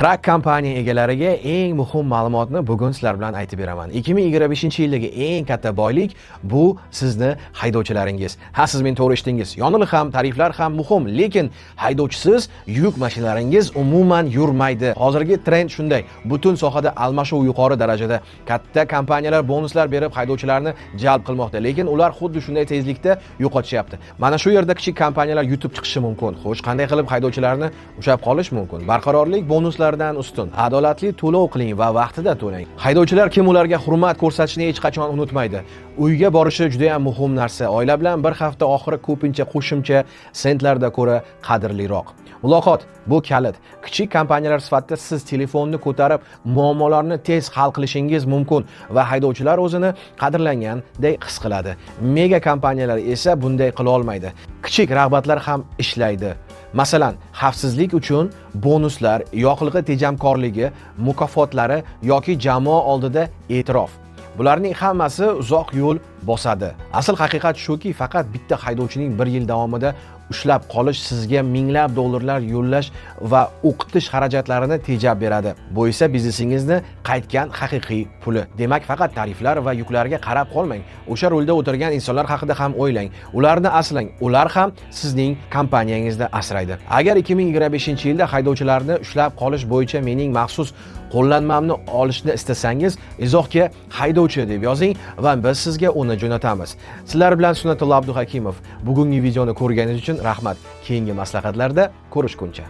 Truck kompaniya egalariga eng muhim ma'lumotni bugun sizlar bilan aytib beraman. 2025-yildagi eng katta boylik bu sizni haydovchilaringiz. Ha, siz meni to'g'ri eshitdingiz. Yonilg'i ham, tariflar ham muhim, lekin haydovchisiz yuk mashinalaringiz umuman yurmaydi. Hozirgi trend shunday. Butun sohada almashuv yuqori darajada. Katta kompaniyalar bonuslar berib haydovchilarni jalb qilmoqda, lekin ular xuddi shunday tezlikda yo'qotishyapti. Mana shu yerda kichik kompaniyalar yutib chiqishi mumkin. Xo'sh, qanday qilib haydovchilarni ushlab qolish mumkin? Barqarorlik bonuslardan ustun. Adolatli to'lov qiling va vaqtida to'lang. Haydovchilar kim ularga hurmat ko'rsatishni hech qachon unutmaydi. Uyga borishi juda ham muhim narsa. Oila bilan bir hafta oxiri ko'pincha qo'shimcha sentlarda ko'ra qadrliroq. Muloqot bu kalit. Kichik kompaniyalar sifatida siz telefonni ko'tarib muammolarni tez hal qilishingiz mumkin va haydovchilar o'zini qadrlanganday his qiladi. Mega kompaniyalar esa bunday qila olmaydi. Kichik rag'batlar ham ishlaydi. Masalan, xavfsizlik uchun bonuslar, yoqilg'i tejamkorligi mukofotlari yoki jamoa oldida e'tirof. Bularning hammasi uzoq yo'l bosadi. Asl haqiqat shuki, faqat bitta haydovchining bir yil davomida ushlab qolish sizga minglab dollarlar yollash va o'qitish xarajatlarini tejab beradi. Bu esa biznesingizni qaytgan haqiqiy puli. Demak, faqat tariflar va yuklarga qarab qolmang. O'sha rulda o'tirgan insonlar haqida ham o'ylang. Ularni asrang. Ular ham sizning kompaniyangizni asraydi. Agar 2025-yilda haydovchilarni ushlab qolish bo'yicha mening maxsus qo'llanmamni olishni istasangiz, izohga "haydovchi" deb yozing va biz sizga uni jo'natamiz. Sizlar bilan Sunnatullo Abduhakimov. Bugungi videoni ko'rganingiz uchun rahmat. Keyingi maslahatlarda ko'rishguncha.